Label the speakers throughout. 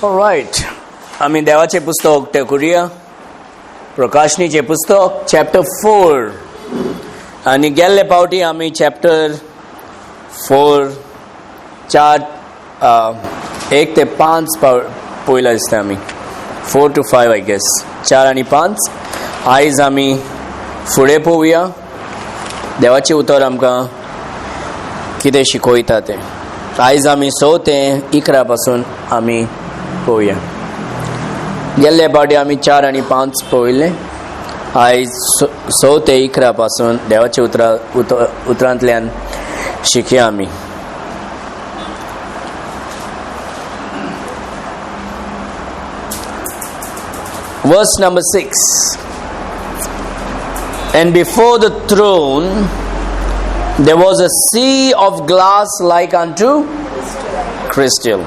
Speaker 1: Alright. आमी देवाचें पुस्तक उक्तें करुया, प्रकाशनीचें पुस्तक चॅप्टर 4. आनी गेल्ले पावटी आमी चॅप्टर 4 4 1 ते 5 पळयला दिसता आमी, 4 to 5 I guess, 4 आनी 5. आयज आमी फुडें पळोवया देवाचें उतर आमकां कितें शिकयता तें. आयज आमी 6 ते 11 पासून आमी पळोवया. गेल्ले पावटी आमी 4 आनी 5 पळयल्ले. आयज 6 ते 11 पासून देवाच्या उतरांतल्यान शिकया आमी. Verse number 6. And before the throne there was a sea of glass like unto crystal.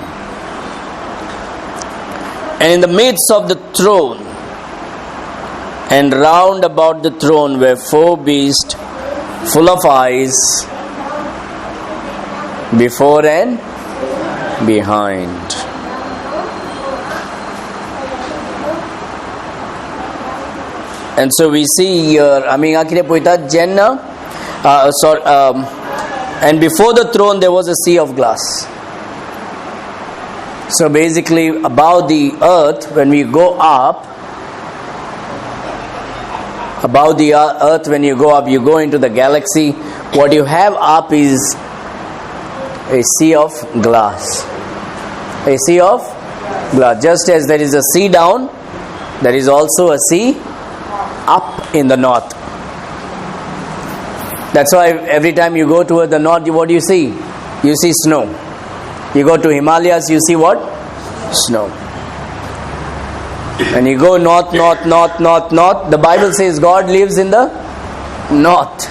Speaker 1: And in the midst of the throne and round about the throne were 4 beasts full of eyes before and behind. And so we see here, I mean, and before the throne there was a sea of glass. So basically, above the earth, when we go up, above the earth, when you go up, you go into the galaxy. What you have up is a sea of glass. A sea of glass. Just as there is a sea down, there is also a sea up in the north. That's why every time you go toward the north, what do you see? You see snow. You go to Himalayas, you see what? Snow. And you go north, north, north, north, north. The Bible says God lives in the north.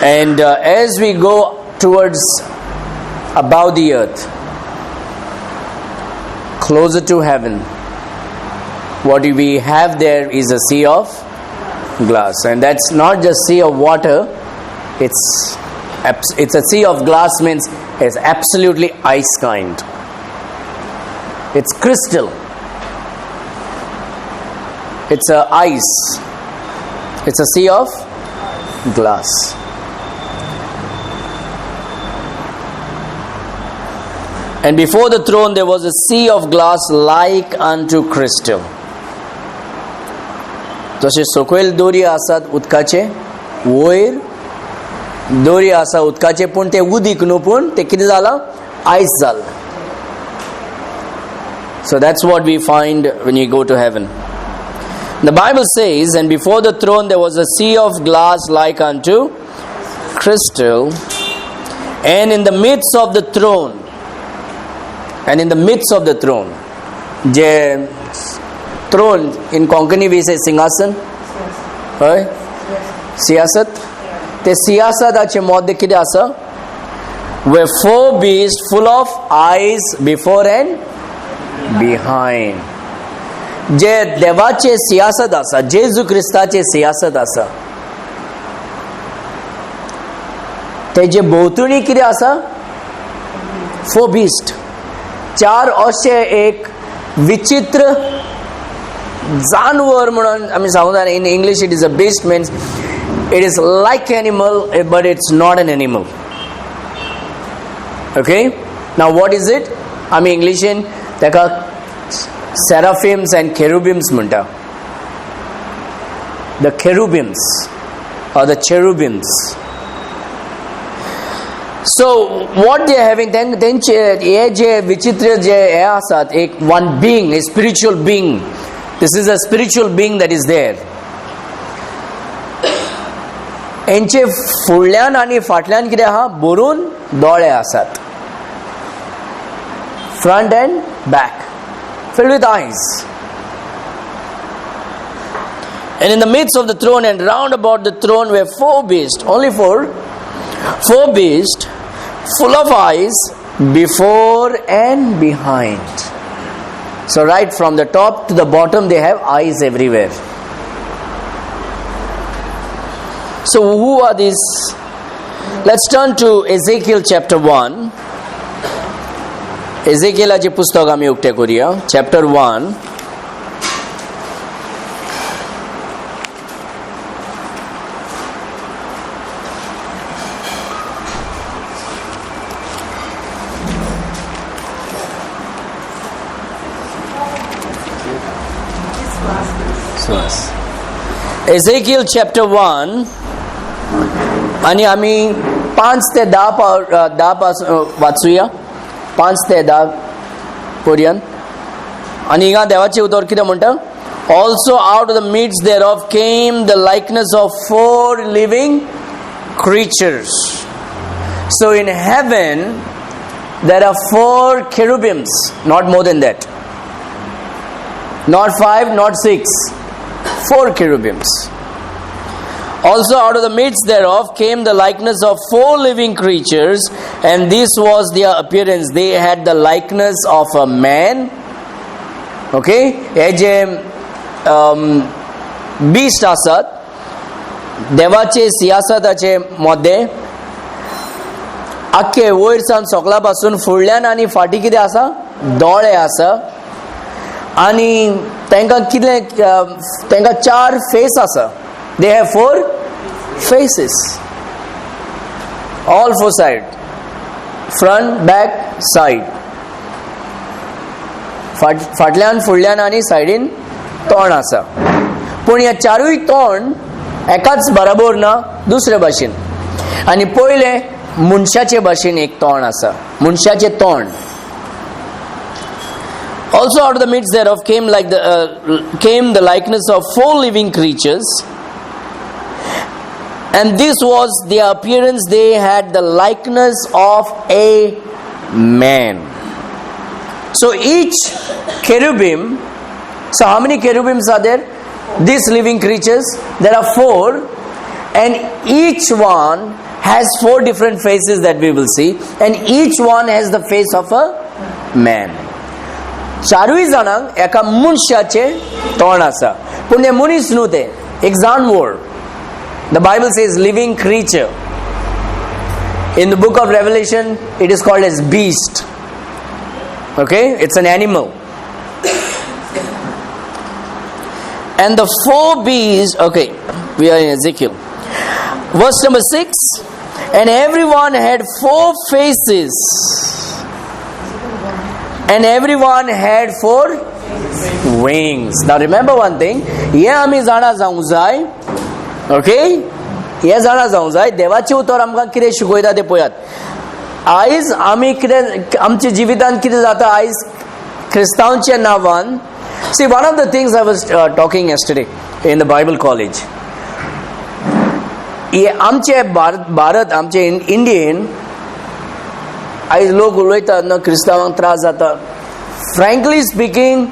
Speaker 1: And as we go towards above the earth, closer to heaven, what we have there is a sea of glass. And that's not just sea of water, it's a sea of glass, means it's absolutely ice kind. It's crystal. It's a ice. It's a sea of glass. And before the throne there was a sea of glass like unto crystal. जशें सकयल दोरी आसात उदकाचे, वयर दोरी आसा उदकाचे, पूण तें उदीक न्हू, पूण तें कितें जालां, आयस जालां. So that's what we find when you go to heaven. The Bible says, and before the throne there was a sea of glass like unto crystal, and in the midst of the throne, and in the midst of the throne, J throne in Konkani we say सिंहासन, हय, सियासत, ते सियासताचे मध्य कितें आसा, were 4 beasts full of eyes before and behind. जे देवाचे सियासत आसा, जेजू क्रिस्ताचे सियासत आसा, तेजे भोंवतणी कितें आसा, 4 beasts, 4 अशे एक विचित्र जानवर म्हणून आमी सांगूं. In English it is a beast, means it is like animal but it's not an animal. Okay, now what is it? आमी इंग्लिशीन ताका सेराफिम्स अँड खेरुबिम्स म्हणटा. The cherubims or the cherubims. So what they having, तेंचे हे जे विचित्र जे हे आसात, एक one being, a spiritual being. This is a spiritual being that is there. हेंचे फुडल्यान आनी फाटल्यान कितें आहा, भरून दोळे आसात. Front and back, filled with eyes. And in the midst of the throne and round about the throne were 4 beasts, only 4 beasts, full of eyes before and behind. So right from the top to the bottom they have eyes everywhere. So who are these? Let's turn to Ezekiel chapter 1. एझेकियलाचें पुस्तक आमी उक्तें करुया, chapter 1. एझेकियल chapter 1 आनी आमी 5 ते 10 पासून वाचुया, 5 ते 10 पर्यंत. आनी हिंगा देवाचें उतर कितें म्हणटा? Also out of the midst thereof came the likeness of 4 living creatures. So in heaven there are 4 cherubims, not more than that, not 5, not 6, 4 cherubims. Also out of the midst thereof came the likeness of 4 living creatures, and this was their appearance. They had the likeness of a man. Okay, हे जे beast आसात देवाचे सियासताचे मदें आख्खे वयर सावन सोकला पासून फुडल्यान आनी फाटीं कितें आसा, दोळे आसा. आनी तांकां कितले, तांकां 4 फेस आसा. They have 4 faces, all 4 side, front, back, side. फाटल्यान, फुडल्यान आनी सायडीन तोंड आसा. पूण ह्या 4 तोंड एकाच बराबर ना, दुसरे भाशेन. आनी पयलें मनशाचे भाशेन एक तोंड आसा, मनशाचें तोंड. Also out of the midst thereof came came the likeness of 4 living creatures, and this was their appearance. They had the likeness of a man. So each cherubim, so how many cherubims are there? These living creatures, there are 4, and each one has 4 different faces that we will see, and each one has the face of a man. 4 जाणांक एका मनशाचें तोंड आसा, पूण तें मनीस न्हू, तें एक जानवर. The Bible says living creature. In the book of Revelation it is called as beast. Okay, it's an animal. And the 4 beasts, okay, we are in Ezekiel. Verse number 6, and everyone had 4 faces, and everyone had 4 wings. Now remember one thing, हे आमी जाणा जावंक जाय. Okay, हे जाणा जावंक जाय देवाचें उतर आमकां कितें शिकयता तें पळयात. आयज आमी कितें, आमच्या जिवितांत कितें जाता आयज क्रिस्तांवच्या नांवान. See, one of the things I was talking yesterday in the Bible college, हे आमचे भारत, आमचे इंडियन आयज लोक उलयतात न्हू, क्रिस्तांवांक त्रास जाता. Frankly speaking,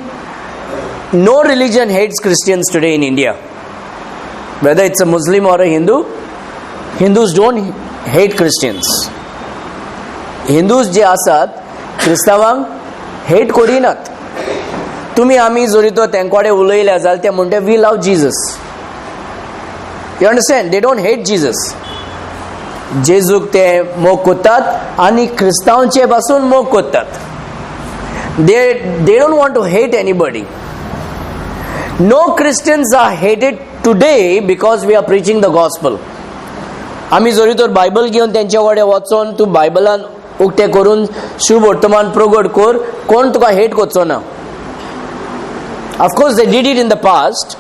Speaker 1: no religion hates Christians today in India. Whether it's a Muslim or a Hindu, Hindus don't hate Christians. Hindus जे आसात क्रिस्तांवांक हेट करिनात. तुमी आमी जरी तो तेंचे कडेन उलयले जाल्यार ते म्हणटा we love Jesus. You understand? They don't hate Jesus. जेजूक ते मोग करतात आनी क्रिस्तांवचे पासून मोग करतात. They don't want to hate anybody. No Christians are hated today because we are preaching the gospel. आमी जरी तर बायबल घेवन तेंचे कडेन वचोन तूं बायबलान उक्तें करून शुभ वर्तमान प्रगट कर, कोण तुका हेट करचो ना. Of course they did it in the past.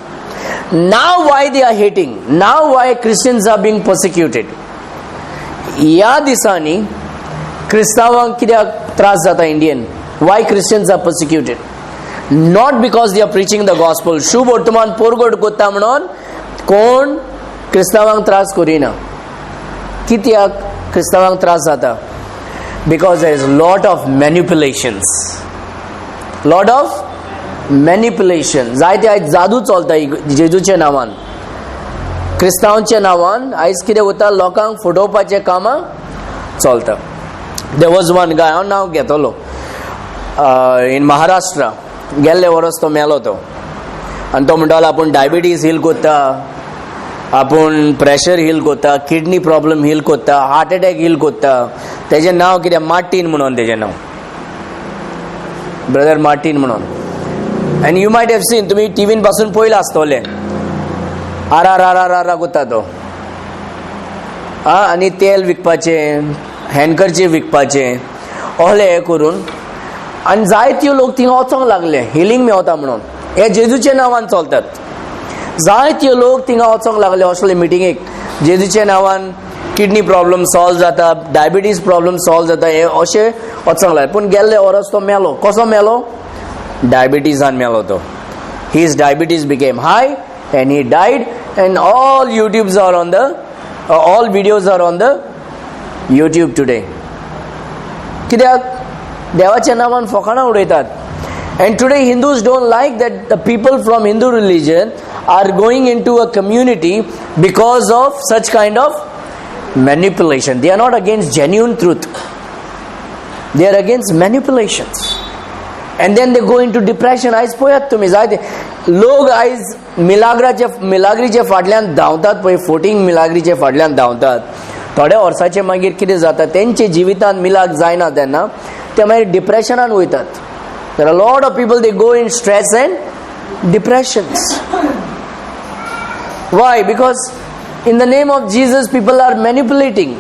Speaker 1: Now why they are hating? Now why Christians are being persecuted? ह्या दिसांनी क्रिस्तांवांक कित्याक त्रास जाता Indian? Why Christians are persecuted? Not because they are preaching the gospel. शुभ वर्तमान परगट करता म्हणून कोण क्रिस्तांवांक त्रास करिना. कित्याक क्रिस्तांवांक त्रास जाता? Because there is lot of manipulations, lot of manipulation. जायते आयज जादू चलता जेजूच्या नांवान, क्रिस्तांवच्या नांवान. आयज कितें उरता, लोकांक फटोवपाचें कामां चलता. There was one guy, हांव नांव घेतलो, इन महाराष्ट्रा, गेल्ले वर्स तो मेलो तो. आनी तो म्हणटालो आपूण डायबिटीज हील करता, आपूण प्रेशर हील करता, किडनी प्रॉब्लम हील करता, हार्ट अटॅक हील करता. तेजें नांव कितें, मार्टीन म्हणून तेजें नांव. ब्रदर मार्टीन म्हणून. And you might have seen, तुमी टिवीन पासून पयलां आसतलें, R R R R R कोत्ता तो. आं, आनी तेल विकपाचें, हँडकर्चीफ विकपाचें, ओहले हें करून आनी जायत्यो लोक थिंगा वचोंक लागले हिलींग मेवता म्हणून. हे जेजूच्या नांवान चलतात. जायत्यो लोक थिंगा वचोंक लागले असले मिटिंगेक. जेजूच्या नांवान किडनी प्रॉब्लम सॉल्व जाता, डायबिटीज प्रॉब्लम सॉल्व जाता, हे अशें वचोंक लागले. पूण गेल्ले वरस तो मेलो. कसो मेलो? डायबिटीजान मेलो तो. His diabetes became high and he died, and all YouTubes are on the all videos are on the YouTube today. कित्याक? देवाच्या नांवान फोकाणां उडयतात. And today Hindus don't like that the people from Hindu religion are going into a community because of such kind of manipulation. They are not against genuine truth, they are against manipulations. And then they go into depression. आयज पळयात तुमी, जायते लोक आयज मिलाग्राचे मिलाग्रीच्या फाटल्यान धांवतात पळय, फोटींग मिलाग्रीच्या फाटल्यान धांवतात. थोड्या वर्साचे मागीर कितें जाता, तेंचे जिवितांत मिलाग जायना तेन्ना ते मागीर डिप्रेशनान वयतात. There are lot of people, they go in stress and depressions. Why? Because in the name of Jesus people are manipulating,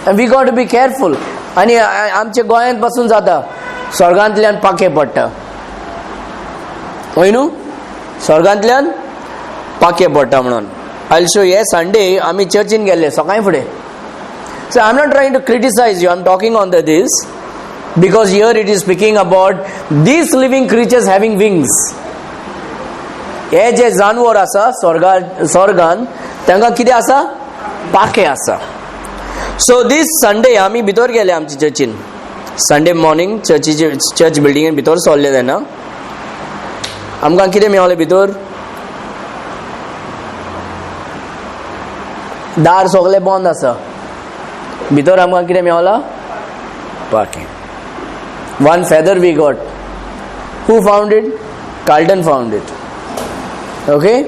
Speaker 1: and we got to be careful. आनी आमच्या गोंयांत पासून जाता, स्वर्गांतल्यान पाखे पडटा, हय न्हू? स्वर्गांतल्यान पाखे पडटा म्हणून. I show हे संडे आमी चर्चीन गेल्ले सकाळी फुडें. So I am not trying to criticize you, I am talking on the this because here it is speaking about these living creatures having wings. हे जे जानवर आसा स्वर्गा स्वर्गान, तांकां कितें आसा? पाखे आसा. सो दीस संडे आमी भितर गेले आमच्या चर्चीन. संडे मॉर्निंग चर्चीचे चर्च बिल्डिंगेन भितर सरले तेन्ना आमकां कितें मेवलें भितर? दार सगळें बंद आसा. भितर आमकां कितें मेवलां? पाखें. One feather we got. Who found it? Carlton found it. Okay,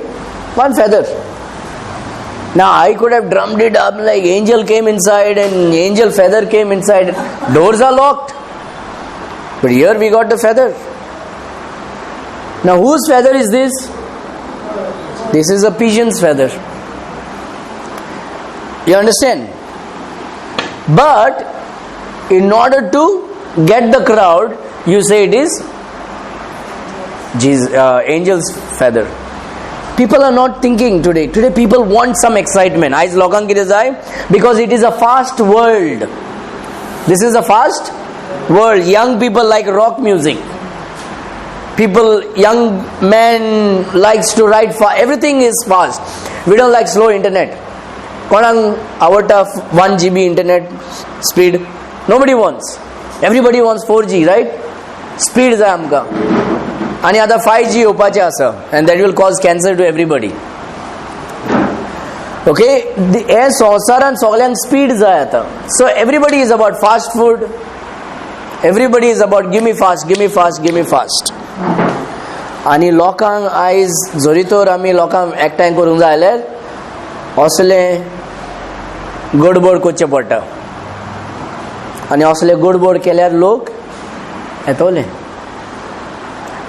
Speaker 1: one feather. Now I could have drummed it up like angel came inside and angel feather came inside. Doors are locked. But here we got the feather. Now whose feather is this? This is a pigeon's feather. You understand? But in order to get the crowd, you say it is Jesus, angel's feather. People are not thinking today. Today people want some excitement. आयज लोकांक कितें जाय? Because it is a fast world. This is a fast world. Young people like rock music. People, young men likes to ride fast. Everything is fast. We don't like slow internet. कोणाक आवडटा 1 GB internet speed? Nobody wants. Everybody wants 4G, right? Speed जाय आमकां. आनी आतां 5G येवपाचें आसा, and that will cause cancer to everybody. Okay, हे संवसारान सगल्यांक स्पीड जाय आतां. So everybody is about fast food. Everybody is about give me fast, give me fast, give me fast. आनी लोकांक आयज जरी तर आमी लोकांक एकठांय करूंक जाय जाल्यार असले गडबड करचें पडटा, आनी असले गडबड केल्यार लोक येतले.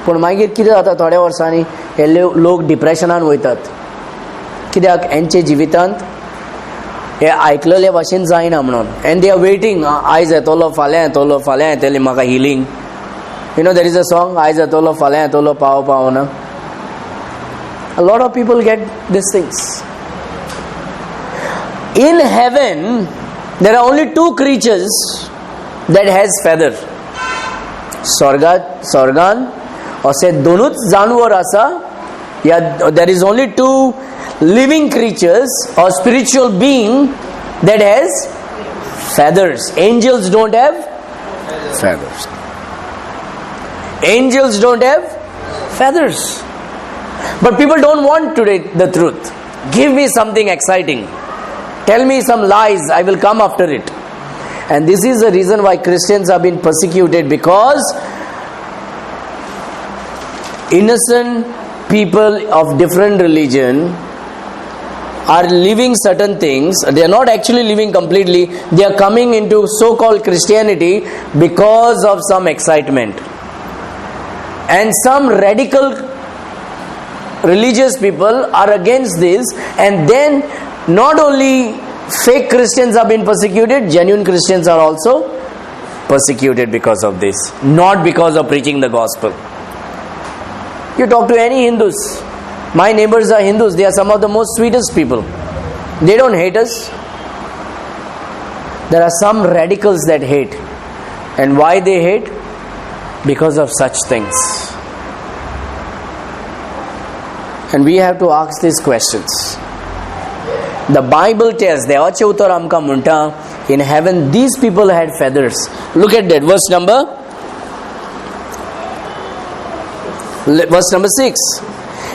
Speaker 1: पूण मागीर कितें जाता, थोड्या वर्सांनी हे लोक डिप्रेशनान वयतात. कित्याक? हेंचे जिवितांत हे आयकलेले भाशेन जायना म्हणून. And they are waiting, आयज येतलो, फाल्यां येतलो, फाल्यां येतली म्हाका healing. There is a song, आयज येतलो, फाल्यां येतलो, पाव पावना. A lot of people get these things. In heaven, there are only two creatures that has feather. स्वर्गात स्वर्गान असे दोनूच जानवर आसा या there is only two living creatures or spiritual being that has feathers. Angels don't have feathers. Angels don't have feathers. But people don't want today the truth. Give me something exciting. Tell me some lies, I will come after it. And this is the reason why Christians have been persecuted, because innocent people of different religion are living certain things. They are not actually living completely. They are coming into so called Christianity because of some excitement. And some radical religious people are against this, and then not only fake Christians have been persecuted, genuine Christians are also persecuted because of this, not because of preaching the gospel. You talk to any Hindus. My neighbors are Hindus. They are some of the most sweetest people. They don't hate us. There are some radicals that hate. And why they hate? Because of such things. And we have to ask these questions. The Bible tells, देवाचें उतर आमकां म्हणटा, in heaven these people had feathers. Look at that, verse number 6.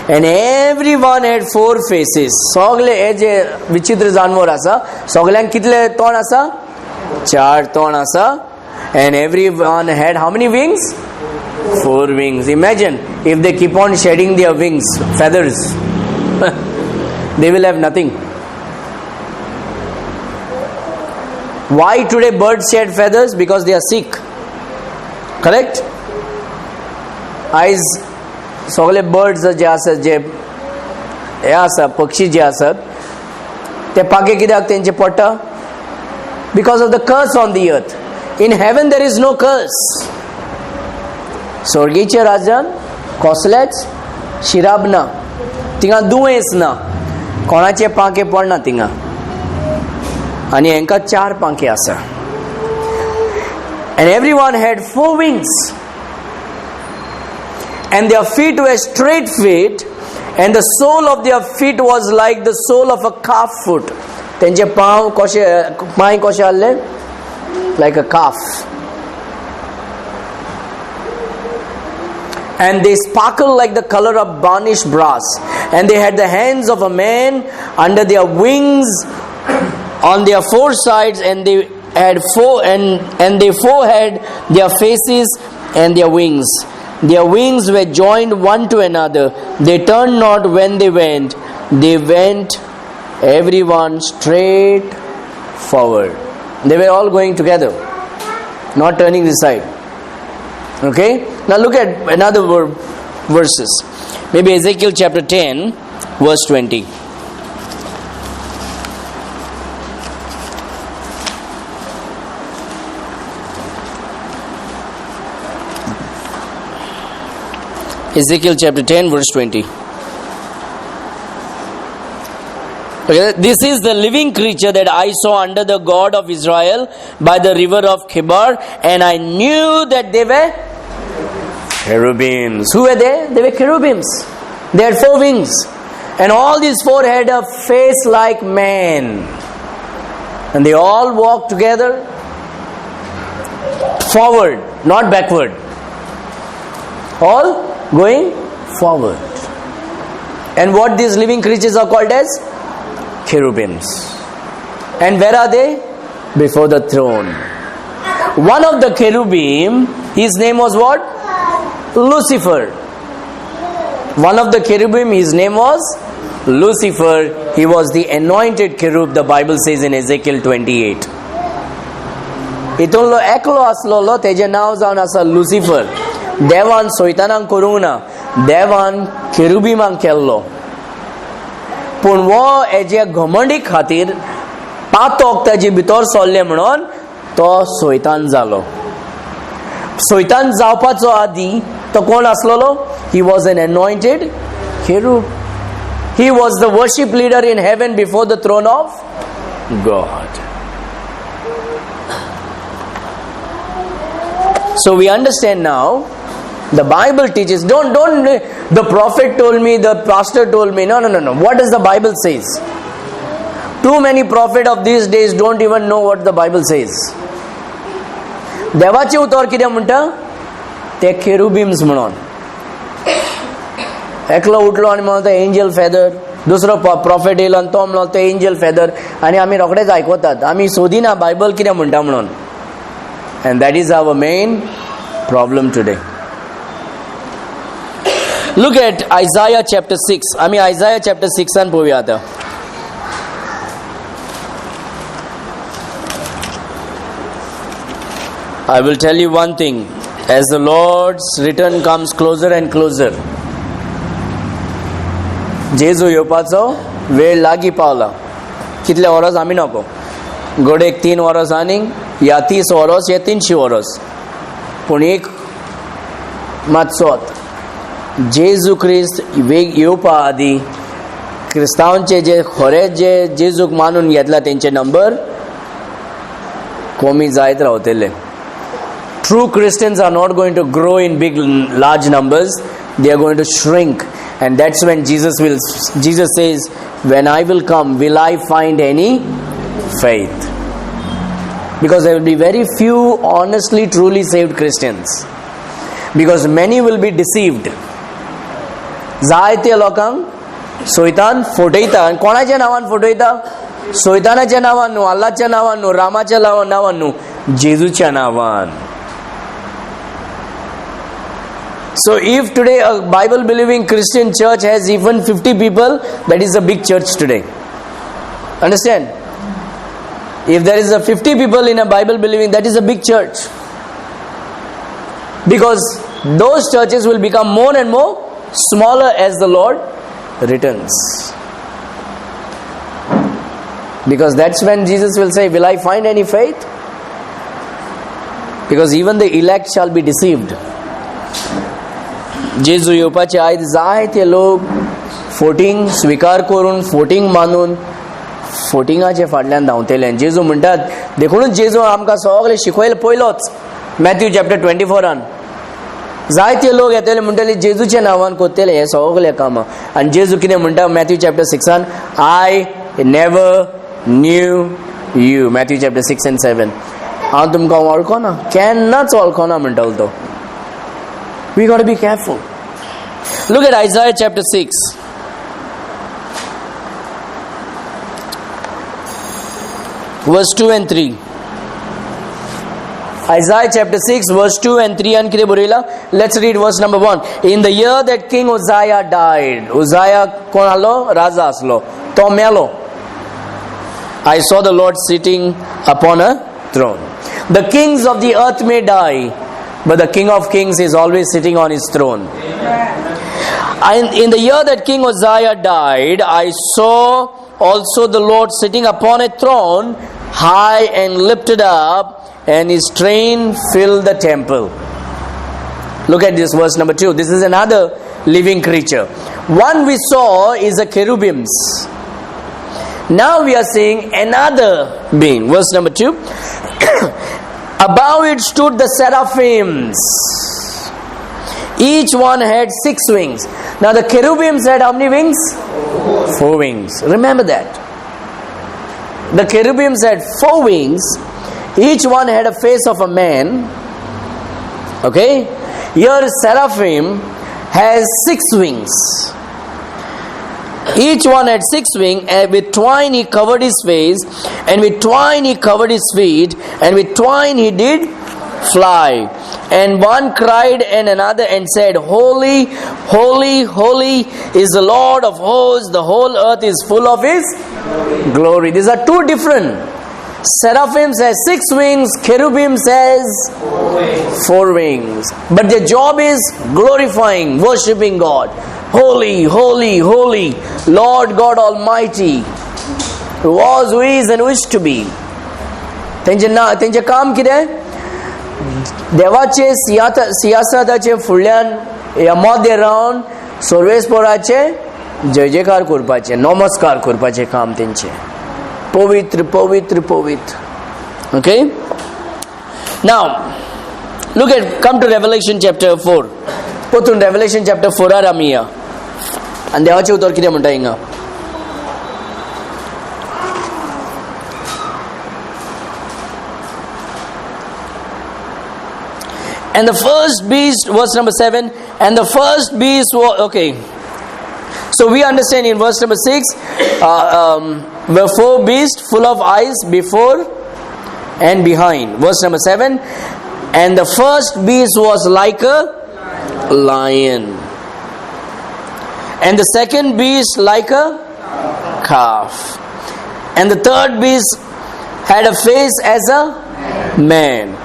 Speaker 1: And everyone had four faces. सगळे हे जे विचित्र जानवर आसा, सगळ्यांक कितले तोंड आसा? चार तोंड आसा. And everyone had how many wings? Four wings. Imagine if they keep on shedding their wings, feathers, they will have nothing. Why today birds shed feathers? Because they are sick. Correct? आयज सगळे birds जे आसात, जे हे आसा, पक्षी जे आसात, ते पाखे कित्याक तेंचे पडटा? Because of the curse on the earth. In heaven there is no curse. स्वर्गीच्या राज्यान कसलेच शिराप ना, थिंगा दुयेंस ना, कोणाचे पांखे पडना थिंगा. आनी हांकां चार पांखे आसा. And everyone had four wings, and their feet were straight feet, and the sole of their feet was like the sole of a calf foot. तेंचे पांव कशे, पांय कशे आहले? Like a calf. And they sparkled like the color of burnished brass, and they had the hands of a man under their wings on their four sides, and they had four and they four had their faces and their wings. Their wings were joined one to another. They turned not when they went. They went everyone straight forward. They were all going together, not turning the side. Okay, now look at another verses. Maybe Ezekiel chapter 10, verse 20. Ezekiel chapter 10, verse 20. Okay, this is the living creature that I saw under the God of Israel by the river of Chebar, and I knew that they were cherubims. Who were they? They were cherubims. They had four wings, and all these four had a face like man, and they all walked together forward, not backward. All going forward. And what these living creatures are called as? Cherubims. And where are they? Before the throne. One of the cherubim, his name was what? Lucifer. One of the cherubim, his name was Lucifer. He was the anointed cherub, the Bible says in Ezekiel 28. हितूनलो एकलो आसलेलो, तेजें नांव जावन आसा Lucifer. देवान सैतानाक करूंक ना, देवान केरुबिमाक केल्लो. पूण हो हेजे घमंडी खातीर पातोक ताजे भितर सरलें म्हणून तो सैतान जालो. सैतान जावपाचो आदी तो कोण आसलेलो? He was an anointed cherub. He was the worship leader in heaven before the throne of God. So we understand now, the Bible teaches, don't, the prophet told me, the pastor told me. No. What does the Bible says? Too many prophet of these days don't even know what the Bible says. देवाचें उतर कितें म्हणटा? ते खेरुबिम्स म्हणून. एकलो उठलो आनी म्हणतो एंजल फेदर, दुसरो प्रॉफेट येयलो आनी तो म्हणलो तो एंजल फेदर, आनी आमी रोखडेच आयकतात, आमी सोदिना बायबल कितें म्हणटा म्हणून. And that is our main problem today. Look at Isaiah chapter 6. आमी Isaiah chapter 6 आन पळोवया आतां. I will tell you one thing. As the Lord's return comes closer and closer, जेजू येवपाचो वेळ लागीं पावला. कितले वरोस आमी नको, घडयेक 3 वरोस आनीक, या 30 वरोस या 300 वरोस, पूण एक मातसोत जेजू क्रिस्त वेग येवपा आदी क्रिस्तांवचे जे खरे जे जेजूक मानून घेतला तेंचे नंबर कमी जायत रावतले. True Christians are not going to grow in big large numbers, they are going to shrink, and that's when Jesus says, when I will come, will I find any faith? Because there will be very few honestly truly saved Christians, because many will be deceived. जायते लोकांक सैतान फटयता. आनी कोणाच्या नांवान फटयता? सैतानाच्या नांवान न्हू, अल्लाच्या नांवान न्हू, रामाच्या नांवान न्हू, जेजूच्या नांवान. So if today a Bible believing Christian church has even 50 people, that is a big church today. Understand? If there is a 50 people in a Bible believing, that is a big church. Because those churches will become more and more smaller as the Lord returns. Because that's when Jesus will say, will I find any faith? Because even the elect shall be deceived. जेजू येवपाचे आयज जायते लोक फोटींग स्विकार करून, फोटींग मानून फोटिंगाचे फाटल्यान धांवतले. जेजू म्हणटात, देखूनच जेजू आमकां सगळें शिकयलें पयलोच मॅथ्यू चॅप्टर 24 जायते लोक येतले म्हणटले जेजूच्या नांवान करतले हे सगळे कामां. आनी जेजू कितें म्हणटा Matthew chapter 6 I never knew you. Matthew chapter 6 and 7, हांव तुमकां वळखना, केन्नाच वळखना म्हणटालो तो. We got to be careful. Look at Isaiah chapter 6. Verse 2 and 3. Isaiah chapter 6 verse 2 and 3 and कितें बरयला? Let's read verse number 1. In the year that King Uzziah died. Uzziah कोण आलो? राजा आसलो, तो मेलो. I saw the Lord sitting upon a throne. The kings of the earth may die, but the King of Kings is always sitting on his throne. And in the year that King Uzziah died, I saw also the Lord sitting upon a throne, high and lifted up, and his train filled the temple. Look at this verse number 2. This is another living creature. One we saw is a cherubims. Now we are seeing another being. Verse number 2. Above it stood the seraphims. Each one had 6 wings. Now the cherubims had how many wings? 4 wings. Remember that. The cherubims had 4 wings. Each one had a face of a man. Okay? Here seraphim has 6 wings. Each one had 6 wings, and with twine he covered his face, and with twine he covered his feet, and with twine he did fly. And one cried and another and said, Holy, holy, holy is the Lord of hosts, the whole earth is full of his glory. These are two different. Seraphims has 6 wings, cherubims has 4 wings. But their job is glorifying, worshipping God. Holy, holy, holy, Lord God Almighty, who was, who is and who is to be. तेंचें काम कितें? देवाचे सियासताचे फुडल्यान ह्या मदें रावन सर्वेस्पराचे जय जयकार करपाचें, नमस्कार करपाचें काम तेंचें. पवित्र पवित्र पवित्र. Okay, now look at, come to Revelation chapter 4. परतून रेवलेशन चॅप्टर 4 आमी या आनी देवाचें उतर कितें म्हणटा हिंगा. And the first beast, verse number 7, and the first beast was, okay. So we understand in verse number 6, were 4 beasts full of eyes before and behind. Verse number 7, and the first beast was like a lion, and the second beast like a calf, and the third beast had a face as a man,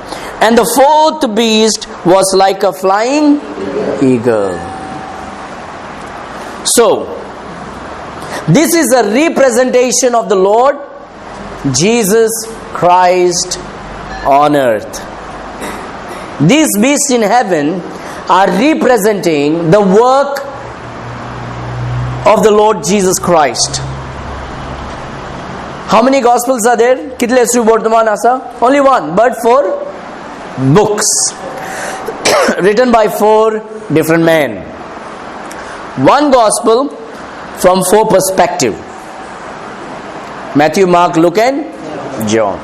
Speaker 1: and the fourth beast was like a flying eagle. So, this is a representation of the Lord Jesus Christ on earth. These beasts in heaven are representing the work of the Lord Jesus Christ. How many gospels are there? कितले सुवर्तमान आसा? Only one, but four books written by four different men. One gospel from four perspective. Matthew, Mark, Luke and John.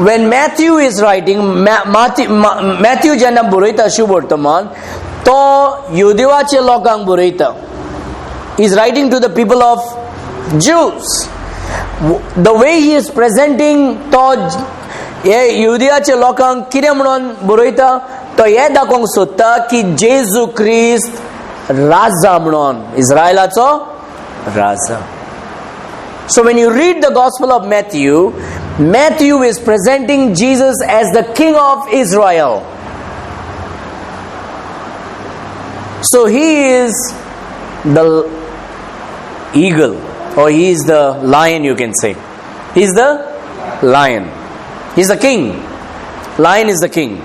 Speaker 1: When Matthew is writing, Matthew जेन्ना बरयता शुवर्तमान, तो युदेवाचे लोकांक बरयता. He is writing to the people of Jews. The way he is presenting, तो हे युदियाच्या लोकांक कितें म्हणून बरयता, तो हे दाखोवंक सोदता की जेजू क्रिस्त राजा म्हणून, इस्रायलाचो राजा. So when you read the Gospel of Matthew, Matthew is presenting Jesus as the King of Israel. So he is the eagle, or he is the lion, you can say. He is the lion. He is the king. Lion is the king.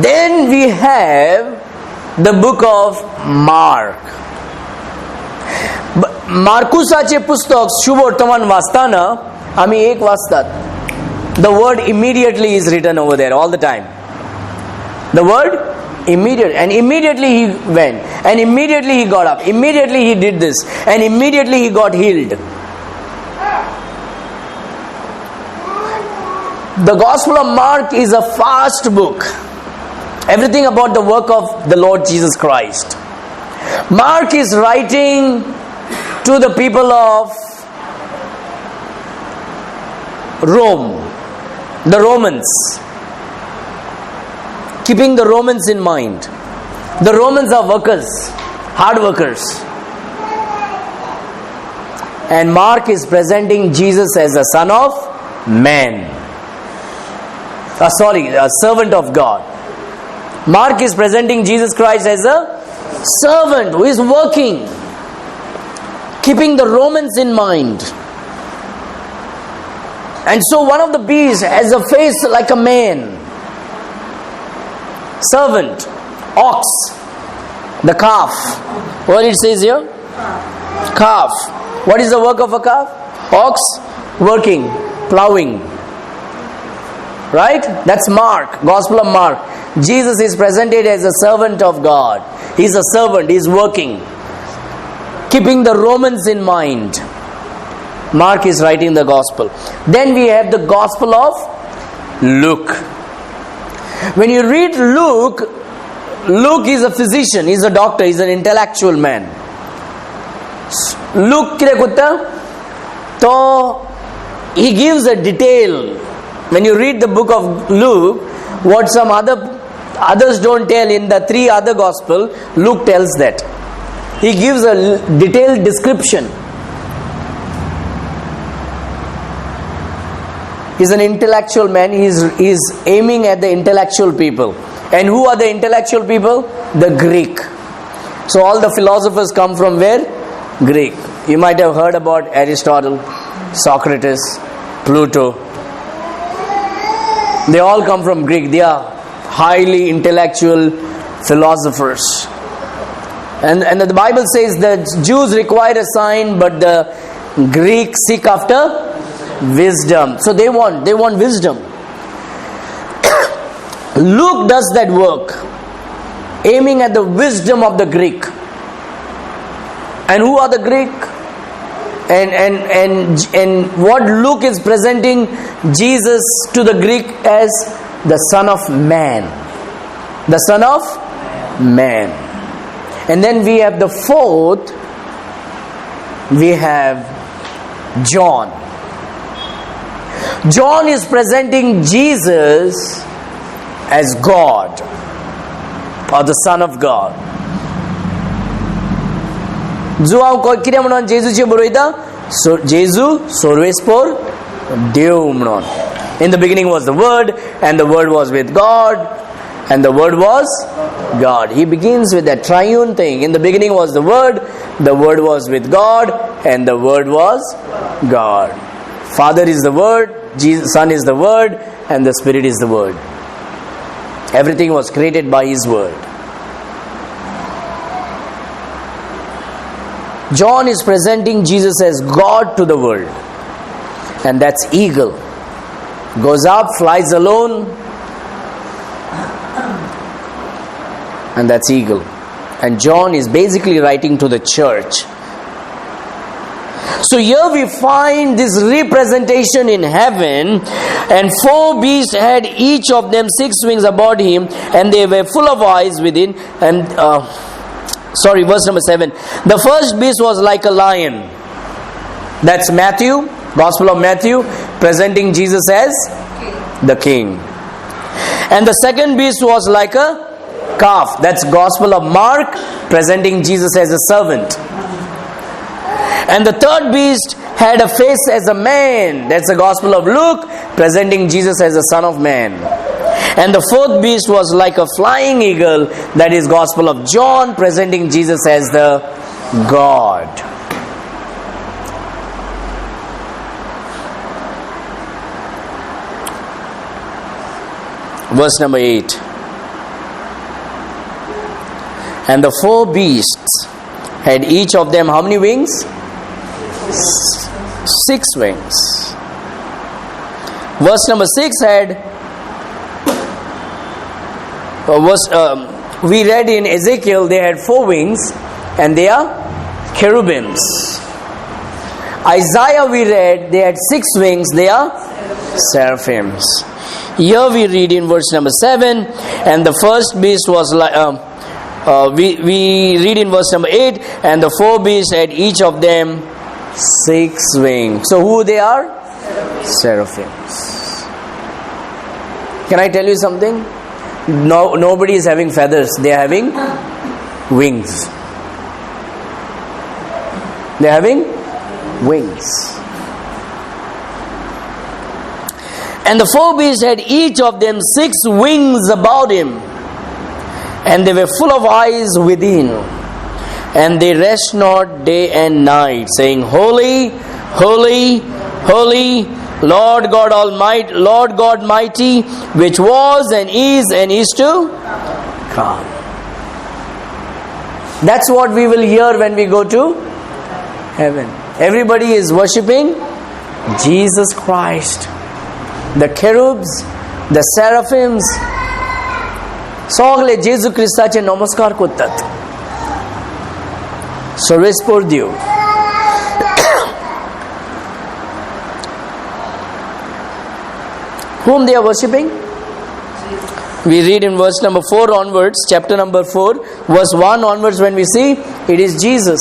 Speaker 1: Then we have the book of Mark. मार्कुसाचे पुस्तक शुभवर्तमान वाचताना आमी एक वाचतात, the word immediately is written over there all the time. The word immediate, and immediately he went, and immediately he got up, immediately he did this, and immediately he got healed. The Gospel of Mark is a fast book. Everything about the work of the Lord Jesus Christ. Mark is writing to the people of Rome, the Romans, keeping the Romans in mind. The Romans are workers, hard workers. And Mark is presenting Jesus as a son of man. A servant of God. Mark is presenting Jesus Christ as a servant who is working, keeping the Romans in mind. And so one of the beasts has a face like a man. Servant, ox, the calf. What it says here? Calf. What is the work of a calf? Ox, working, plowing. Right? That's Mark, Gospel of Mark. Jesus is presented as a servant of God. He's a servant, he's working, keeping the Romans in mind. Mark is writing the Gospel. Then we have the Gospel of Luke. When you read Luke, Luke is a physician, he's a doctor, he's an intellectual man. Luke कितें करता, तो he gives a detail. When you read the book of Luke, what some others don't tell in the three other gospel, Luke tells that. He gives a detailed description. He's an intellectual man. He's aiming at the intellectual people. And who are the intellectual people? The Greek. So all the philosophers come from where? Greek. You might have heard about Aristotle, Socrates, Plato. They all come from Greek. They are highly intellectual philosophers. And the Bible says that Jews require a sign, but the Greeks seek after wisdom. So they want wisdom. Luke does that work, aiming at the wisdom of the Greek. And who are the Greek? And what Luke is presenting Jesus to the Greek as the Son of Man. The Son of Man. And then we have the fourth, we have John. John is presenting Jesus as God or the Son of God. जो हांव कितें म्हणून जेजूचे बरयता, जेजू सर्वेस्पोर देव म्हणून. In the beginning was the Word, and the Word was with God, and the Word was God. He begins with that triune thing. In the beginning was the Word, the Word was with God, and the Word was God. Father is the Word, Jesus, Son is the Word, and the Spirit is the Word. Everything was created by His Word. John is presenting Jesus as God to the world, and that's eagle. Goes up, flies alone, and that's eagle. And John is basically writing to the church. So here we find this representation in heaven, and four beasts had each of them six wings about him, and they were full of eyes within. And sorry, verse number 7. The first beast was like a lion. That's Matthew, Gospel of Matthew, presenting Jesus as the king. And the second beast was like a calf. That's Gospel of Mark, presenting Jesus as a servant. And the third beast had a face as a man. That's the Gospel of Luke, presenting Jesus as the Son of Man. And the fourth beast was like a flying eagle. That is Gospel of John, presenting Jesus as the God. Verse number 8. And the four beasts had each of them how many wings? 6 wings. Verse number 6 had we read in Ezekiel they had 4 wings and they are cherubims. Isaiah we read they had 6 wings, they are seraphims. Here we read in verse number 7, and the first beast was like we read in verse number 8, and the four beasts had each of them 6 wings. So who they are? Seraphims. Can I tell you something? No, nobody is having feathers. They are having wings. They are having wings. And the four beasts had each of them 6 wings about him, and they were full of eyes within, and they rest not day and night, saying, Holy, holy, holy, Lord God Almighty, Lord God Mighty, which was and is to come. That's what we will hear when we go to heaven. Everybody is worshipping Jesus Christ. The cherubs, the seraphims, सगळे जेजू क्रिस्ताचे नमस्कार करतात. सर्वेस्पोर देव. Whom they are worshipping? We read in verse number 4 onwards, chapter number 4, verse 1 onwards, when we see it is Jesus.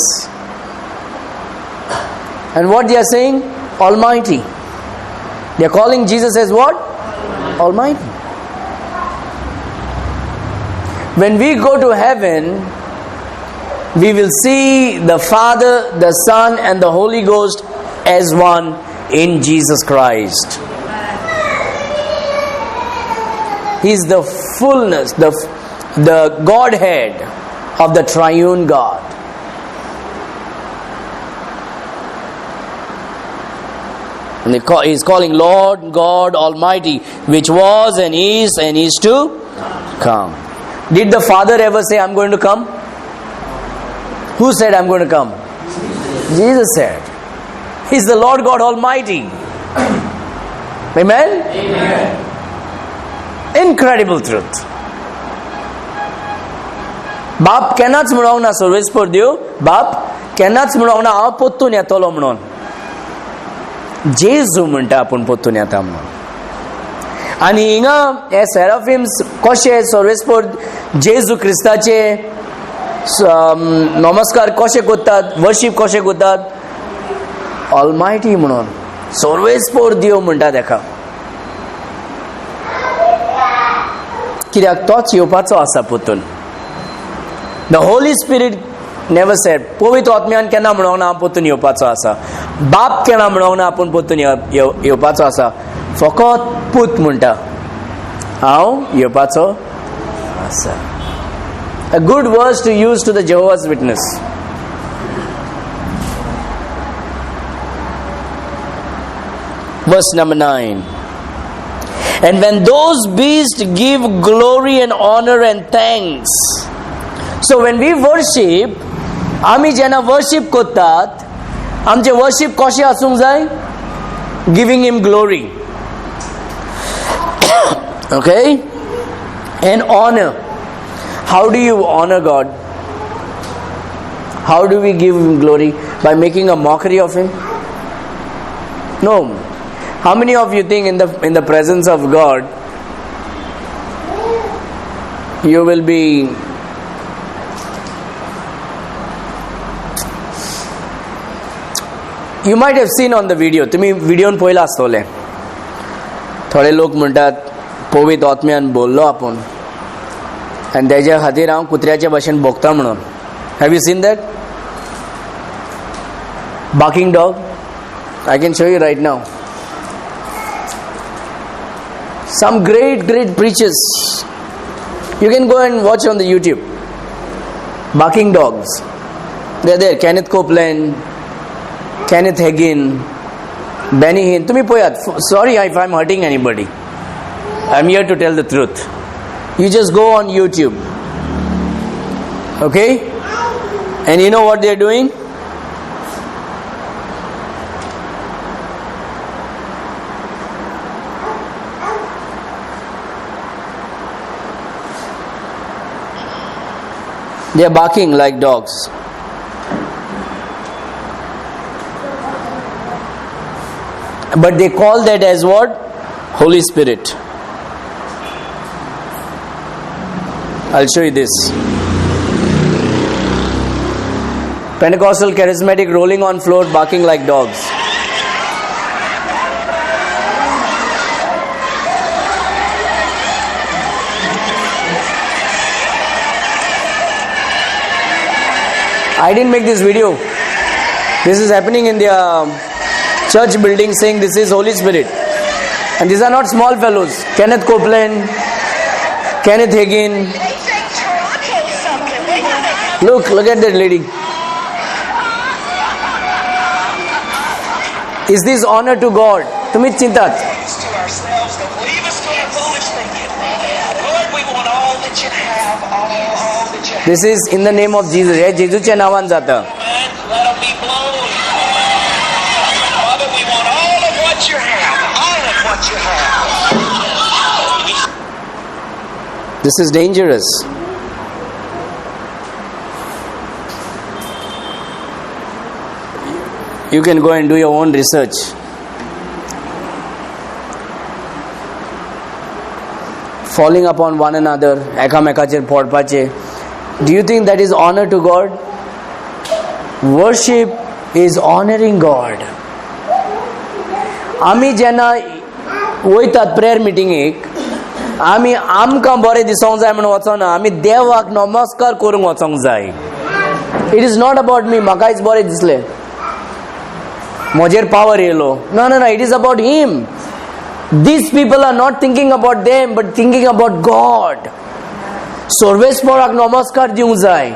Speaker 1: And what they are saying? Almighty. They are calling Jesus as what? Almighty. When we go to heaven, we will see the Father, the Son, and the Holy Ghost as one in Jesus Christ. He is the fullness, the Godhead of the triune God. And he is calling Lord God Almighty, which was and is to come. Did the Father ever say, I'm going to come? Who said, I'm going to come? Jesus said. He is the Lord God Almighty. Amen? Amen. Incredible truth. बाप केन्नाच म्हणूंक ना सर्वेस्पर देव, बाप केन्नाच म्हणूंक ना हांव पोत्तून येतलो म्हणून. जेजू म्हणटा आपूण पोत्तून येता म्हणून. आनी हिंगा हे सेराफिम्स कशे सर्वेस्पर जेजू क्रिस्ताचे नमस्कार कशे करतात, वर्शीप कशे करतात? ऑलमायटी म्हणून, सर्वेस्पर देव म्हणटा तेका. कित्याक तोच येवपाचो आसा पोतून. The Holy Spirit never said, पवित्र आत्म्यान केन्ना म्हणूंक ना हांव पोतून येवपाचो आसा. बाप केन्ना म्हणूंक ना आपूण पोतून येवपाचो आसा. फकत पूत म्हणटा हांव येवपाचो आसा. A good verse to use to the Jehovah's Witness. Verse number 9. And when those beasts give glory and honor and thanks. So when we worship, आमी जेन्ना worship करतात, आमचे worship कशें आसूंक जाय? Giving him glory. Okay? And honor. How do you honor God? How do we give him glory? By making a mockery of him? No. How many of you think in the presence of God you will be you might have seen on the video, तुम्ही व्हिडिओन पळयला आसतले. थोडे लोक म्हणटात पवित्र आत्म्यान बोललो आपूण आनी तेज्या खातीर हांव कुत्र्याच्या भाशेन भोगता म्हणून. Have you seen that barking dog? I can show you right now. Some great, great preachers. You can go and watch on the YouTube. Barking dogs. They're there. Kenneth Copeland, Kenneth Hagin, Benny Hinn. तुम्ही पळयात. Sorry if I'm hurting anybody. I'm here to tell the truth. You just go on YouTube. Okay? And you know what they're doing? They are barking like dogs. But they call that as what? Holy Spirit. I'll show you this. Pentecostal charismatic rolling on floor barking like dogs. I didn't make this video. This is happening in their church building, saying this is Holy Spirit. And these are not small fellows. Kenneth Copeland, Kenneth Hagin. Look at that lady. Is this honor to God? तुम्ही चिंतात. This is in the name of Jesus. हे जेजूच्या नावान जाता. This is dangerous. You can go and do your own research. Falling upon one another, एकामेकाचेर पडपाचें. Do you think that is honor to God? Worship is honoring God. आमी जेन्ना वयतात prayer मिटिंगेक, आमी आमकां बरें दिसोंक जाय म्हणून वचोना, आमी देवाक नमस्कार करूंक वचोंक जाय. It is not about me. म्हाकाच बरें दिसलें, म्हजेर पावर येयलो. ना ना ना, it is about him. These people are not thinking about them but thinking about God. सर्वेस्पराक नमस्कार दिवंक जाय.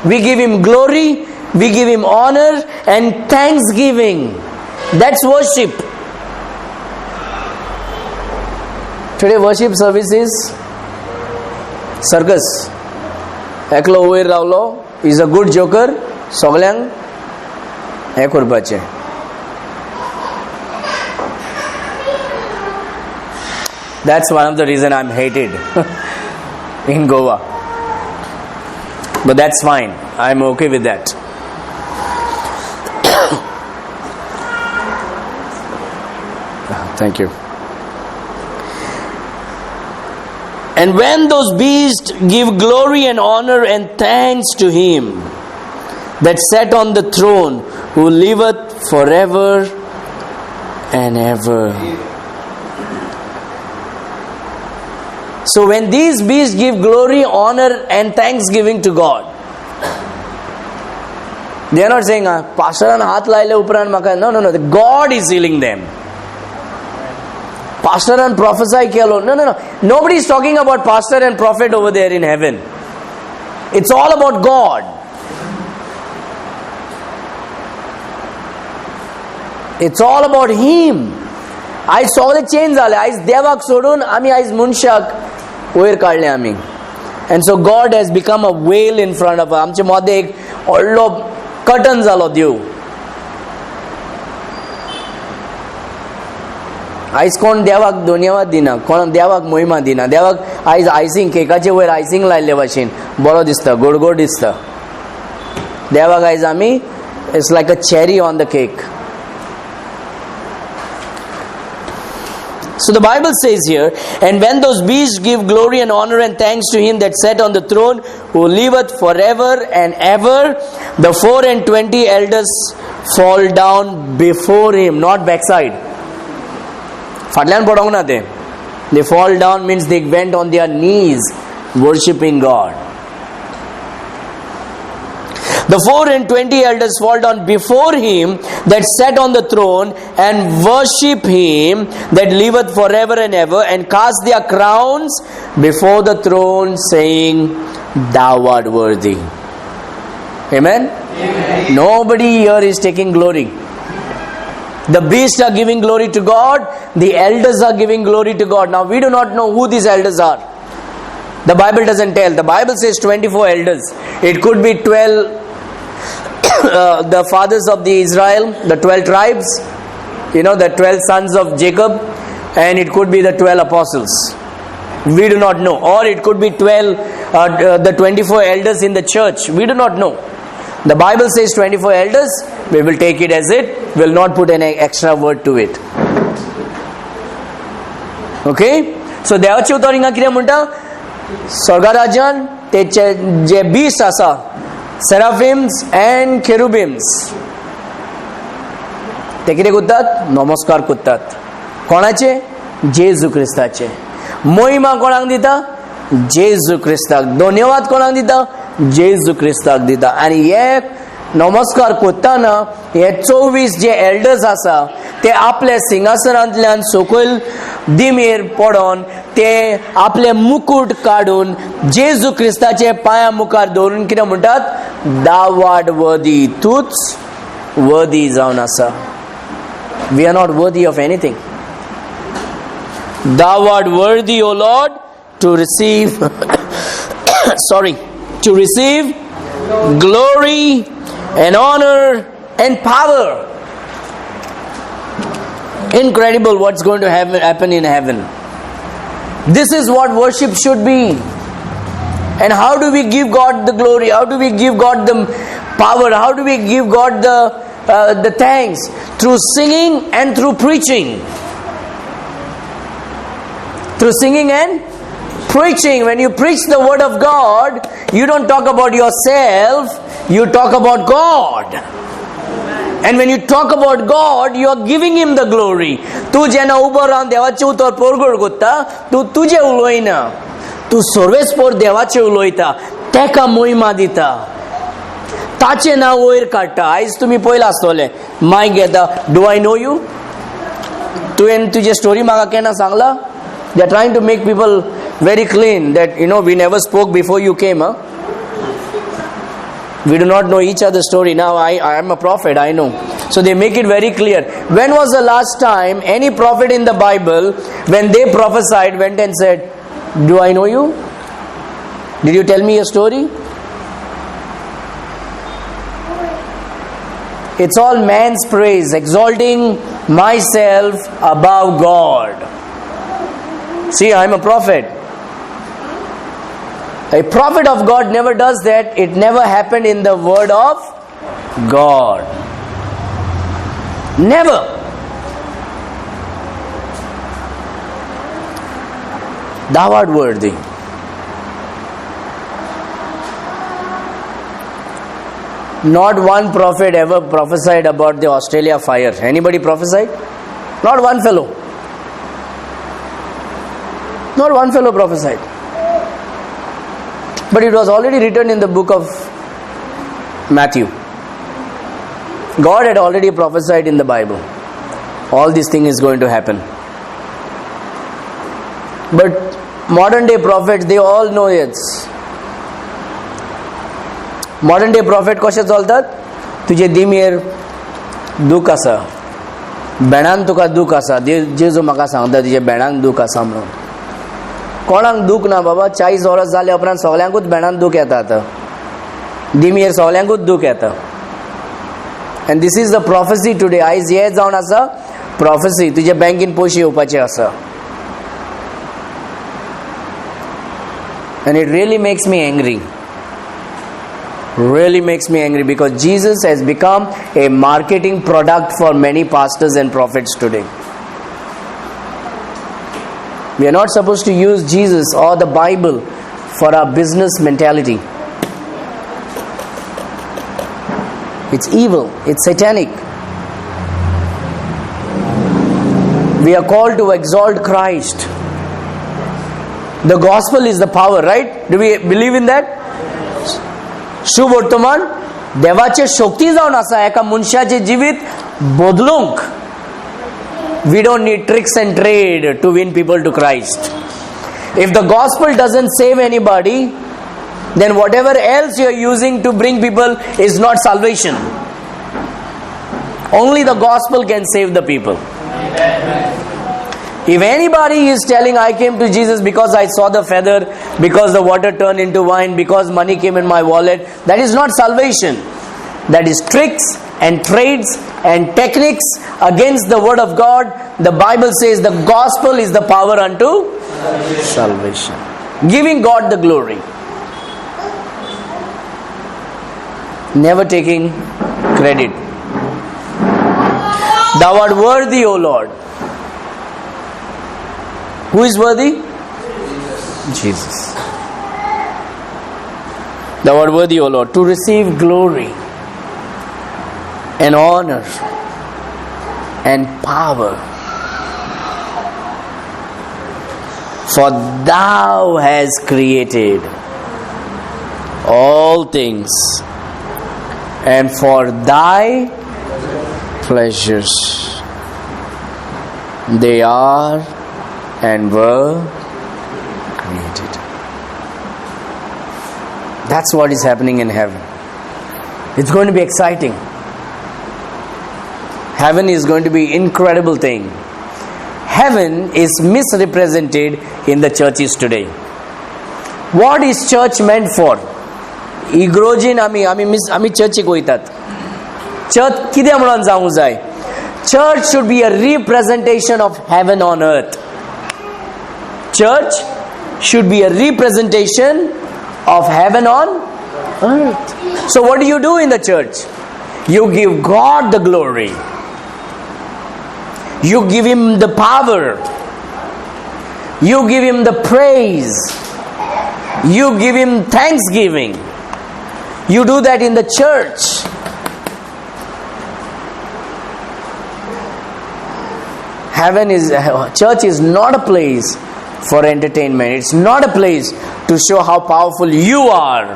Speaker 1: We give him glory, we give him honor and thanksgiving. That's worship. Today worship service is circus. एकलो वयर रावलो, is a good joker, सगल्यांक हें करपाचें. That's one of the reason I'm hated in Goa. But that's fine. I'm okay with that. Thank you. And when those beasts give glory and honor and thanks to him that sat on the throne, who liveth forever and ever. So when these beasts give glory, honor and thanksgiving to God, they are not saying, Pastor हात लायले उपरांत म्हाका. No, no, no. God is healing them. पास्टरान प्रोफेसाय केलो. No, no, no, nobody is talking about pastor and prophet over there in heaven. It's all about God. It's all about him. आयज सगळें change जालें. आयज देवाक सोडून आमी आयज मनशाक वयर काडलें आमी. And so God has become a veil in front of. आमचे मदें एक व्हडलो कटन जालो देव. आयज कोण देवाक धन्यवाद दिना, कोण देवाक महिमा दिना. देवाक आयज आयसींग, केकाचे वयर आयसींग लायल्ले भाशेन बरो दिसता, गोड गोड दिसता देवाक. आयज आमी it's like a cherry on the cake. So the Bible says here, and when those beasts give glory and honor and thanks to him that sat on the throne, who liveth forever and ever, the 24 elders fall down before him, not backside. फाटल्यान पडोंक ना ते. They fall down means they went on their knees worshipping God. The 24 elders fall down before him that sat on the throne and worship him that liveth forever and ever, and cast their crowns before the throne, saying, Thou art worthy. Amen? Amen. Nobody here is taking glory. The beasts are giving glory to God. The elders are giving glory to God. Now we do not know who these elders are. The Bible doesn't tell. The Bible says 24 elders. It could be 12 the fathers of the Israel, the 12 tribes, the 12 sons of Jacob, and it could be the 12 apostles. We do not know. Or it could be 12, the 24 elders in the church. We do not know. The Bible says 24 elders. We will take it as it. We will not put any extra word to it. Okay? So देवाचें उतर हिंगा कितें म्हणटा? स्वर्गा राज्यान ते जे beast आसा, seraphims and खेरुबिम्स, ते कितें करतात? नमस्कार करतात. कोणाचे? जेजू क्रिस्ताचे. महिमा कोणाक दिता? जेजू क्रिस्ताक. धन्यवाद कोणाक दिता? जेजू क्रिस्ताक दिता. आनी हे नमस्कार करतना हे 24 जे एल्डर्स आसा ते आपल्या सिंगासनांतल्यान सकयल दिमेर पडोन ते आपले मुकूट काडून जेजू क्रिस्ताचे पांया मुखार दवरून कितें म्हणटात? Thou art worthy. तूच वर्दी जावन आसा. We are not worthy of anything. Thou art worthy, O Lord, to receive sorry, to receive glory and honor and power. Incredible what's going to happen in heaven. This is what worship should be. And how do we give God the glory? How do we give God the power? How do we give God the thanks? Through singing and through preaching. Through singing and preaching. When you preach the word of God, you don't talk about yourself, you talk about God. And when you talk about God, you are giving Him the glory. तूं जेन्ना उबो रावन देवाचें उतर परगट करता, तूं तुजें उलयना, तूं सर्वेस्पर देवाचें उलयता, तेका महिमा दिता, ताचें नांव वयर काडटा. आयज तुमी पळयलां आसतलें, मायक घेता, "Do I know you? तुवें तुजी स्टोरी म्हाका केन्ना सांगला?" They are trying to make people very clean that we never spoke before you came. We do not know each other's story. Now I am a prophet, I know. So they make it very clear. When was the last time any prophet in the Bible, when they prophesied, went and said, "Do I know you? Did you tell me your story?" It's all man's praise, exalting myself above God. See, I'm a prophet. A prophet of God never does that. It never happened in the word of God. Never. Thou art worthy. Not one prophet ever prophesied about the Australia fire. Anybody prophesied? Not one fellow. Not one fellow prophesied. But it was already written in the book of Matthew. God had already prophesied in the Bible. All this thing is going to happen. But modern day prophets, they all know it's. Modern day prophet कशे चलतात? तुजे दिमयेर दूख आसा, भेणान तुका दूख आसा. जेजू म्हाका सांगता तुजे भेणांक दूख आसा म्हणून. कोणाक दूख ना बाबा? 40 वर्स जाल्या उपरांत सगल्यांकूच भेणान दूख येता. आतां दिमयेर सगल्यांकूच दूख येता. And this is the prophecy today. आयज हे जावन आसा प्रॉफेसी. तुजे बँकेन पयशे येवपाचे आसा. And it really makes me angry. Really makes me angry because Jesus has become a marketing product for many pastors and prophets today. We are not supposed to use Jesus or the Bible for our business mentality. It's evil. It's satanic. We are called to exalt Christ. The gospel is the power, right? Do we believe in that? शुभ वर्तमान देवाचे शक्ती जावन आसा एका मनशाचें जिवीत बदलूंक. We don't need tricks and trade to win people to Christ. If the gospel doesn't save anybody, then whatever else you are using to bring people is not salvation. Only the gospel can save the people. If anybody is telling, I came to Jesus because I saw the feather, because the water turned into wine, because money came in my wallet, that is not salvation. That is tricks and trades and techniques against the word of God. The Bible says the gospel is the power unto salvation. Giving God the glory. Never taking credit. Thou art worthy, O Lord. Who is worthy? Jesus. Thou art worthy, O Lord, to receive glory and honor and power. For thou hast created all things, and for thy pleasures they are and were created. That's what is happening in heaven. It's going to be exciting. Heaven is going to be incredible thing. Heaven is misrepresented in the churches today. What is church meant for? इग्रोजीन आमी आमी miss आमी चर्चीक वयतात. Church कितें म्हणून जावंक जाय? Church should be a representation of heaven on earth. Church should be a representation of heaven on earth. So what do you do in the church? You give God the glory. You give Him the power. You give Him the praise. You give Him thanksgiving. You do that in the church. Heaven is, church is not a place for entertainment. It's not a place to show how powerful you are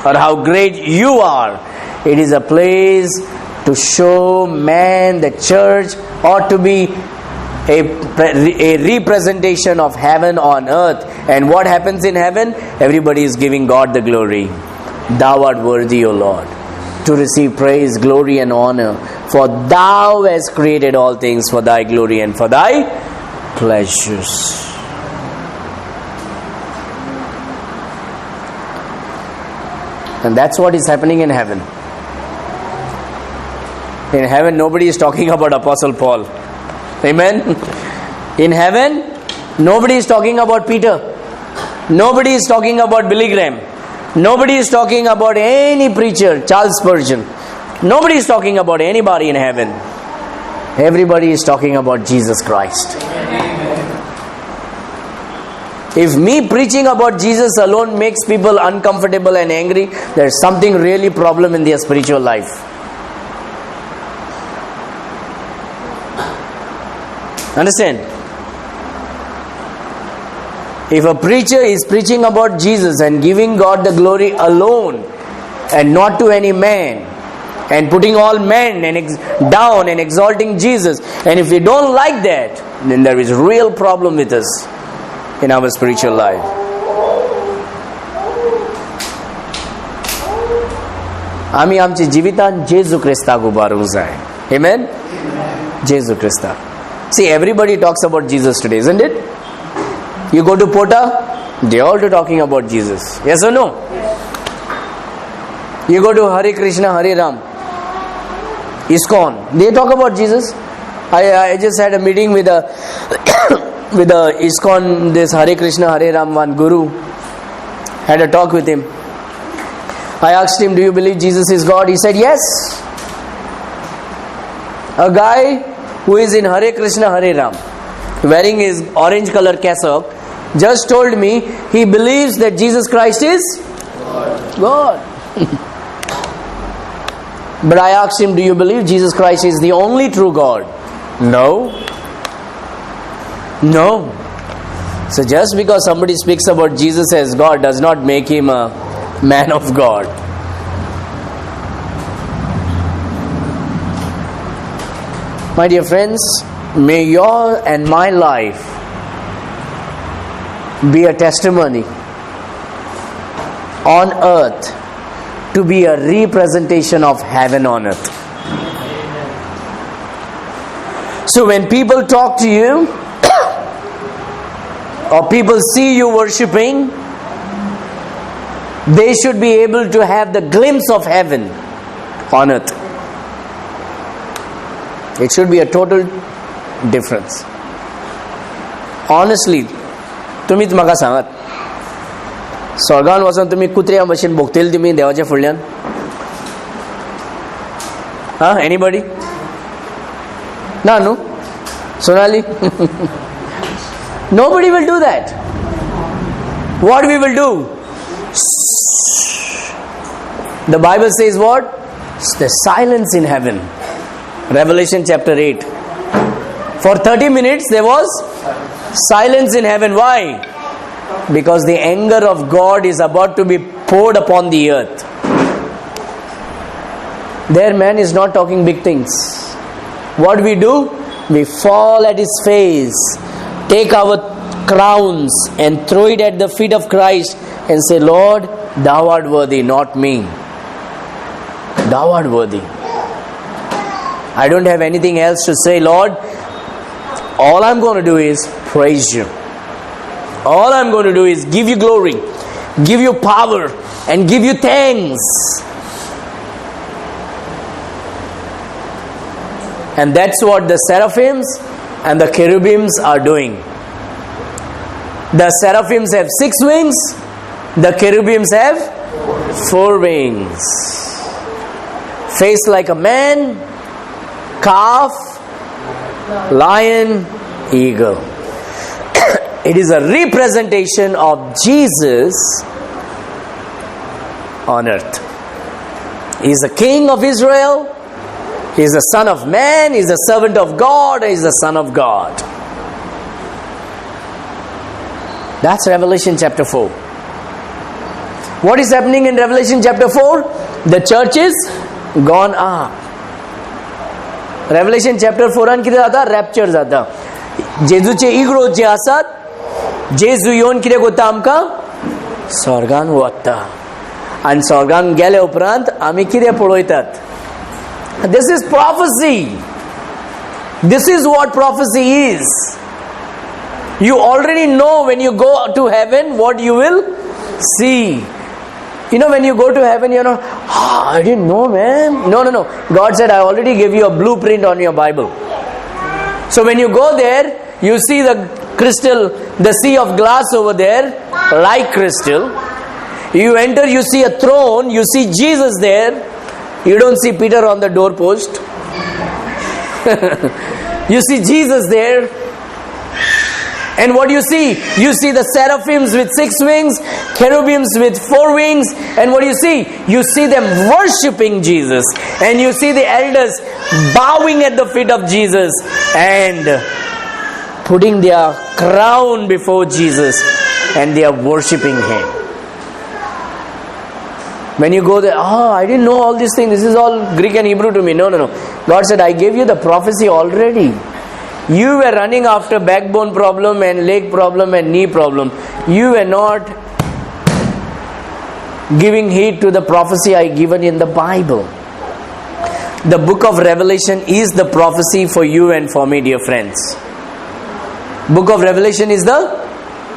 Speaker 1: or how great you are. It is a place to show man the church ought to be a representation of heaven on earth. And what happens in heaven? Everybody is giving God the glory. Thou art worthy, O Lord, to receive praise, glory and honor. For thou hast created all things for thy glory and for thy pleasures. And that's what is happening in heaven. In heaven, nobody is talking about Apostle Paul. Amen? In heaven, nobody is talking about Peter. Nobody is talking about Billy Graham. Nobody is talking about any preacher, Charles Spurgeon. Nobody is talking about anybody in heaven. Everybody is talking about Jesus Christ. If me preaching about Jesus alone makes people uncomfortable and angry, there's something really problem in their spiritual life. Understand? If a preacher is preaching about Jesus and giving God the glory alone and not to any man, and putting all men and down and exalting Jesus, and if we don't like that, then there is real problem with us. in our spiritual life. आमी आमच्या जिवितान जेजू क्रिस्ताक उबारूंक जाय. Amen? जेजू क्रिस्ताक. See, everybody talks about Jesus today, isn't it? You go to Pota, they all are talking about Jesus. Yes or no? You go to Hare Krishna, Hare Ram, ISKCON, they talk about Jesus. I just had a meeting with a with a ISKCON, this Hare Krishna, Hare Ram one guru. Had a talk with him. I asked him, do you believe Jesus is God? He said, yes. A guy who is in Hare Krishna, Hare Ram, wearing his orange color cassock, just told me he believes that Jesus Christ is God. But I asked him, do you believe Jesus Christ is the only true God? No. No. So just because somebody speaks about Jesus as God does not make him a man of God. My dear friends, may your and my life be a testimony on earth to be a representation of heaven on earth. So when people talk to you or people see you worshipping, they should be able to have the glimpse of heaven on earth. It should be a total difference. Honestly, तुमीच म्हाका सांगात, स्वर्गान वचून तुमी कुत्र्या भशेन भोगतले तुमी देवाच्या फुडल्यान? हा, एनीबडी? ना न्हू Sonali? Nobody will do that. What we will do? The Bible says what? The silence in heaven. Revelation chapter 8. For 30 minutes there was silence in heaven. Why? Because the anger of God is about to be poured upon the earth. There man is not talking big things. What we do? We fall at his face, take our crowns and throw it at the feet of Christ and say, Lord, thou art worthy, not me. Thou art worthy. I don't have anything else to say, Lord. All I'm going to do is praise you. All I'm going to do is give you glory, give you power, and give you thanks. And that's what the seraphims and the cherubims are doing. The seraphims have 6 wings, the cherubims have 4 wings. Face like a man, calf, lion, eagle. It is a representation of Jesus on earth. He is the King of Israel. He is the Son of Man. He is the servant of God. He is the Son of God. That's Revelation chapter 4. What is happening in Revelation chapter 4? The church is gone up. Revelation chapter 4 an कितें जाता? Rupture जाता. जेजूचे इग्रोज जे आसात, जेजू येवन कितें करता आमकां? स्वर्गान वता. आनी स्वर्गान गेले उपरांत आमी कितें पळयतात? This is prophecy. This is what prophecy is. You already know when you go to heaven what you will see. You know, when you go to heaven, you're not, I didn't know, man. No, no, no. God said, I already gave you a blueprint on your Bible. So when you go there, you see the crystal, the sea of glass over there, like crystal. You enter, you see a throne, you see Jesus there. You don't see Peter on the doorpost. You see Jesus there. And what do you see? You see the seraphims with 6 wings, cherubims with 4 wings. And what do you see? You see them worshipping Jesus. And you see the elders bowing at the feet of Jesus and putting their crown before Jesus, and they are worshipping Him. When you go there, I didn't know all these things. This is all Greek and Hebrew to me. No, no, no. God said, I gave you the prophecy already. You were running after backbone problem and leg problem and knee problem. You were not giving heed to the prophecy I given in the Bible. The book of Revelation is the prophecy for you and for me, dear friends. Book of Revelation is the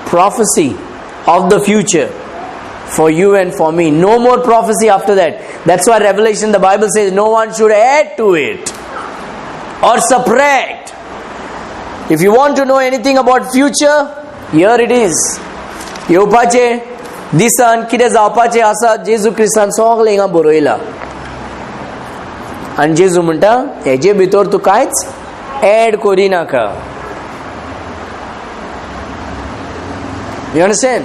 Speaker 1: prophecy of the future for you and for me. No more prophecy after that. That's why Revelation, the Bible says, no one should add to it or subtract. If you want to know anything about future, here it is. येवपाचे दिसान कितें जावपाचें आसा, जेजू क्रिस्तान सगळें हिंगा बरयलां. आनी जेजू म्हणटा, हेजे भितर तूं कांयच add करिनाका. You understand?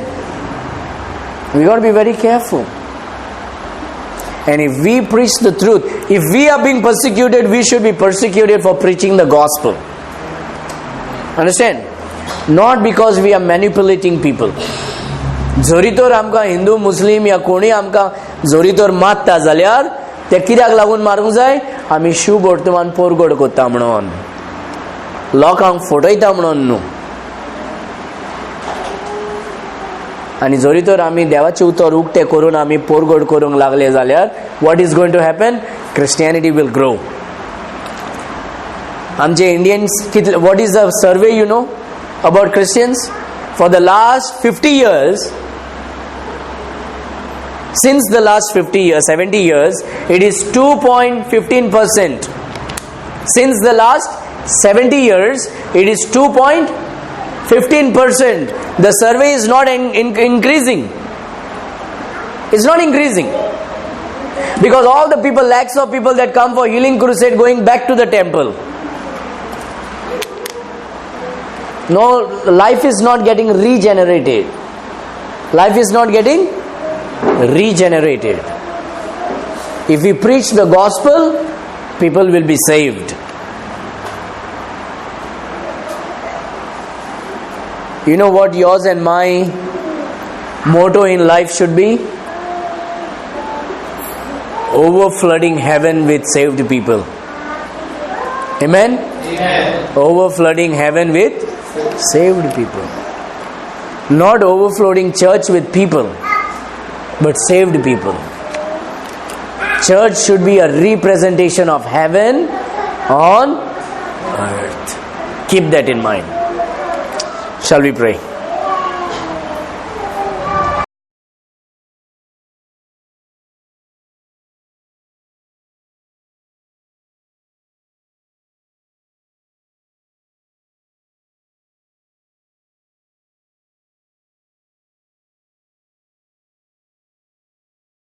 Speaker 1: We got to be very careful. And if we preach the truth, if we are being persecuted, we should be persecuted for preaching the gospel. Understand? Not because we are manipulating people. जरी तर आमकां हिंदू, मुस्लीम या कोणूय आमकां जरी तर मारता जाल्यार ते कित्याक लागून मारूंक जाय? आमी शुभ वर्तमान परगट करता म्हणून, लोकांक फटयता म्हणून न्हू. आनी जरी तर आमी देवाचें उतर उक्तें करून आमी परगट करूंक लागले जाल्यार what is going to happen? Christianity will grow. आमचे इंडियन्स कितले, what is the survey you know about Christians for the last 50 years? Since the last 50 years, 70 years, it is 2.15%. Since the last 70 years, it is 2.15%. The survey is not increasing. It's not increasing. Because all the people, lakhs of people that come for healing crusade going back to the temple. No, life is not getting regenerated. Life is not getting regenerated. If we preach the gospel, people will be saved. You know what yours and my motto in life should be? Overflooding heaven with saved people. Amen?
Speaker 2: Amen.
Speaker 1: Overflooding heaven with saved people. Not overflowing church with people, but saved people. Church should be a representation of heaven on earth. Keep that in mind. Shall we pray?